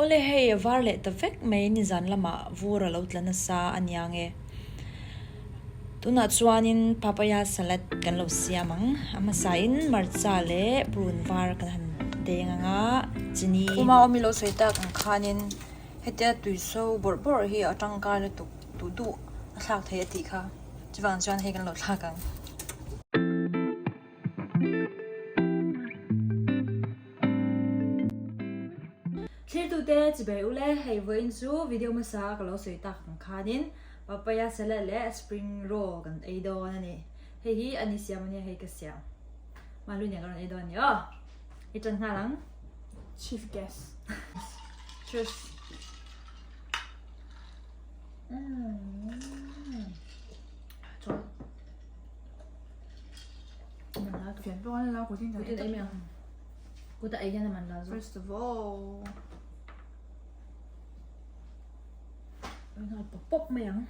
Awle hei a var leh ta vek mai nizan lamah vur a lo tla nasa a niang e. Tunah chuanin papaya salad kan lo siam ang. A hmasain hmarcha leh purun var kan han deng ang a, chini. Uma awmi lo sawi tak ang khanin hetia tui so bawrh bawrh hi a tangkai lutuk duh duh a thlak thei a tih kha. Chuvang chuan hei kan lo thlak ang. Thiltute chibei ule hei vawiin chu video hmasa ka lo sawi tak ang khanin papaya salad leh spring roll kan ei dawn a ni. Hei hi a ni siam a nia hei ka siam. Mahlu nen ka rawn ei dawn a ni aw. I tan nghal ang. Chief guest. Cheers. Chuan. First of all. Pop mai ang.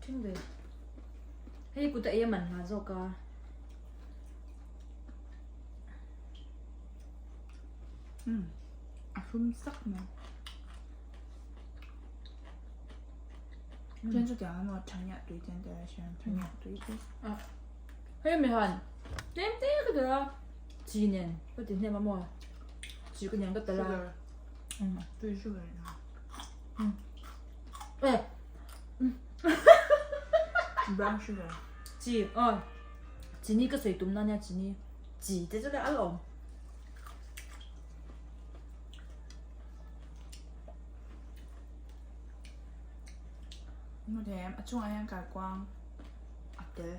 Thin ve. Hei kuta ei a man hla zawk a. A hlum sak mai. Chen chu tiang emaw thangya tui ten te a hriat thangya tui te. Hei mi han tlem te ka tel a chi nen ka ti hnem a maw chi ka nen ka tel a. Tui sugar na. Eh. Brown sugar. Chi aw chini ka sawi tum na nia chini chi te chu le a lawm. A chungah hian kaikuang a tel.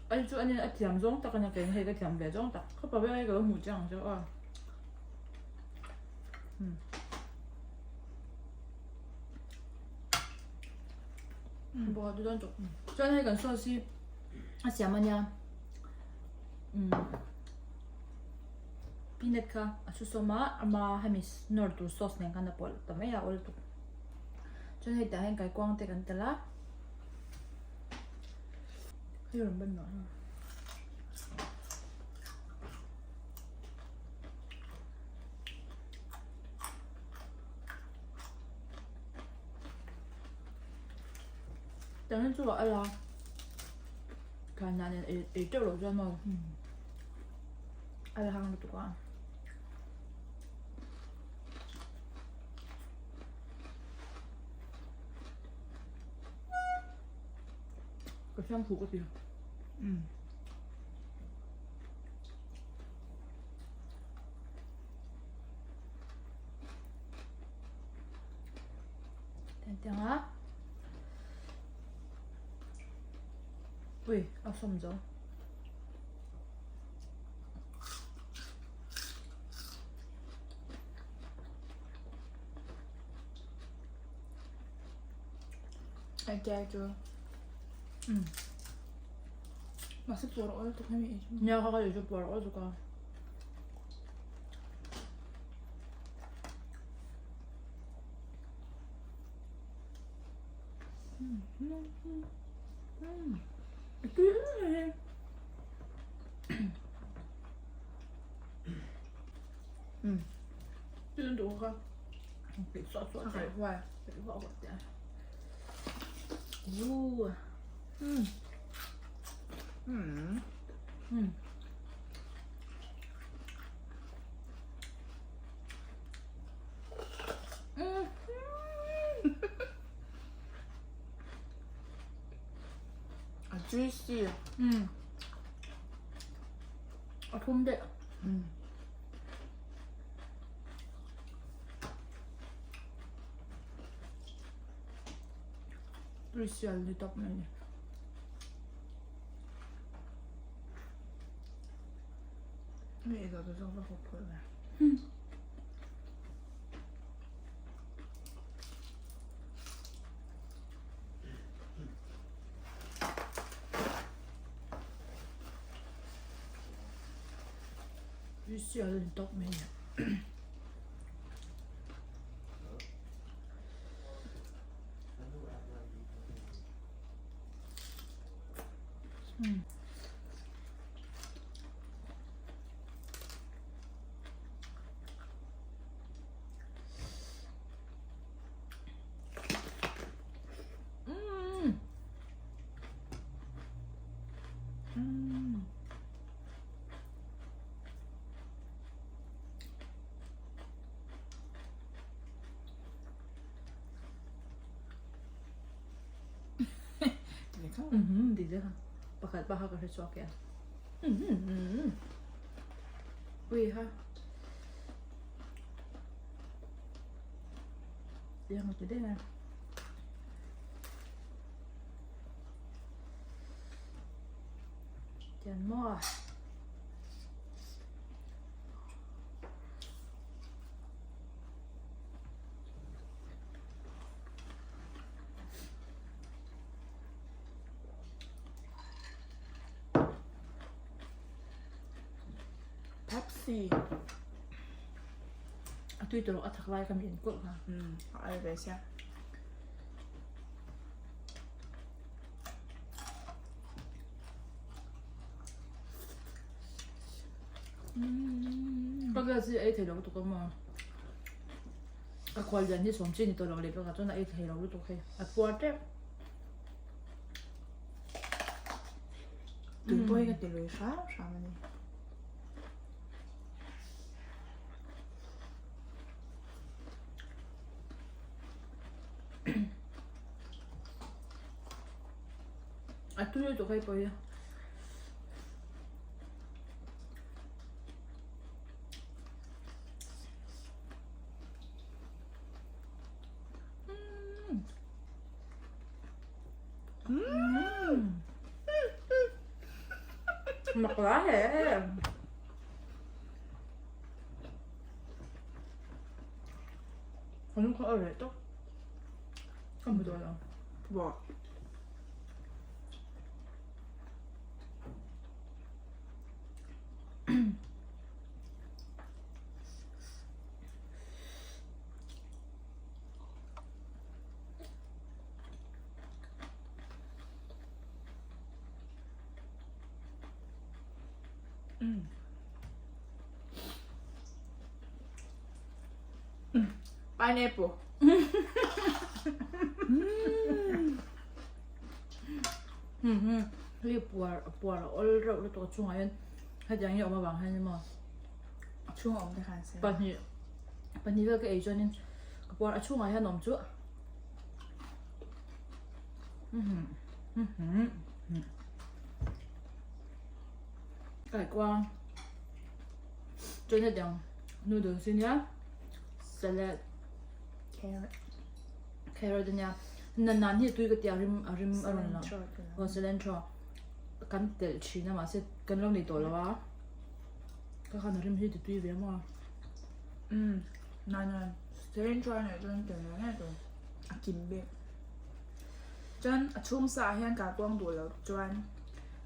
Ai chu ania a thiam zawng tak ania kei hei ka thiam ve zawng tak khawpa vel hei ka lo hmuh chiang ang che aw. Bawha tu dawn chawk. Chuan hei kan sauce hi a siam ania. Peanut kha a su sawm a, ama hemi nawr tur sauce nen khan a pawlh ta mai a awl tuk. Chuan hei tah hian kaikuang te kan telh a. Hei rawn ban mah ha. Tah hian chu a al a. Thlai nen ei teuh loh chuan maw. A la hang lutuk a. Ka siam khuh ka ti. Tiang a. Ui, a sawm zo. Ai chai chu. Mahse puar awl tuk hemi ei chu. Nia ka ka ei chu puar awl tuk a. A juicy. A thum deuh. Tui sial ni tawp mai ni. Hei ei zawh chu zawk va hawp phawt ve. Tui sial ni tawp mai ni. Pakhat pa kha ka hre chhuak e. Ui ha. Yang ti deuh a. Tian maw. Pepsi. A tui tawh a thak lai ka min kulh kha. Um, a al ve sia. Ka vel si ei thei lo lutuk a maw. Ka khual lian hi sawm chi ni tawh lo leh bawk ah chuan a ei thei lo lutuk hei. A puar tep. Tui pawh hi ka ti lui hram hram a ni. A tui lutuk hei pawh hi. Mak la he. Kan kha a reh tawk. Ka hmu dawn lo. Buah. Pineapple. Hei puar puar a awl reuh lutuk a chungah hian hetiang hi a awm avang hian emaw A chhung a awm te khan se. Pahnih pahnih vel ka ei chuanin ka puar a chhungah hian a awm chu. Kaikuang chuan hetiang noodles hi nia salad Carrot. Carrot ania nan nan hi tui ka tia rim a rim a rawn lang aw cilantro kan telh thin a mahse kan lo nei tawh lo a ka khan a rim hi ti tui ve maw um nan nan cilantro a neih chuan tel ngei ngei tur a kim bik chuan a chhung sa ah hian kaikuang duh loh chuan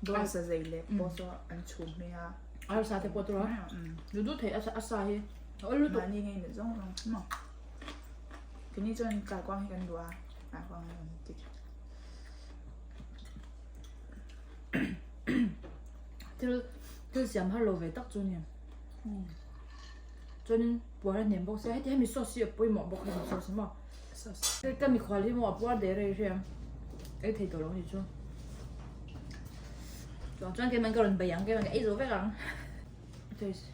bawngsa zei leh pawh saw an chhum hmel a arsa te pawh tur a duh duh thei a sa hi a awl lutuk mahni ngei nei zawng zawng maw. Keini chuan kaikuang hi kan duh a, kaikuang hi kan ti. Thil thil siam har lo ve tak chu ni. Chuanin puar a hnem bawk sia, heti hemi sauce hi a pawimawh bawk hemi sauce hi maw. Sauce. Ka mikhual hi maw a puar der a i hria ei thei tawh lo ni chu. Chuan chuan keimah in ka rawn bei ang keimah in ka ei zo vek ang. Taste.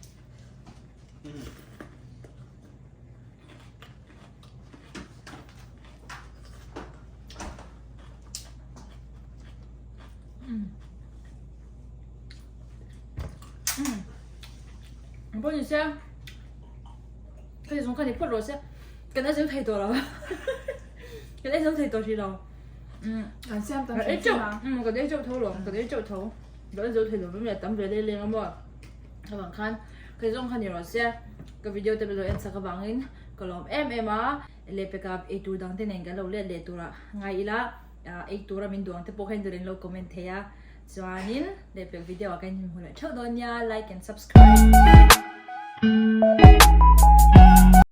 Pawh ni se ka zawng kha ni phawt rawh se kan ei zo thei tawh lo kan ei zo thei tawh hrih lo kan siam tam hrim hrim a kan ei chauh tho lo kan ei chauh tho kan ei zo thei lo vem tam ve leh leng a maw. Avang khan ka zawng kha ni rawh se ka video te lo en sak avangin ka lawm em em a lehpeka eitur dang te nen kan lo let leh turah ngai ila eitura min duang te pawh kha in lo comment thei a chuanin lehpek video ah kan inhmu leh theuh dawn nia like and subscribe.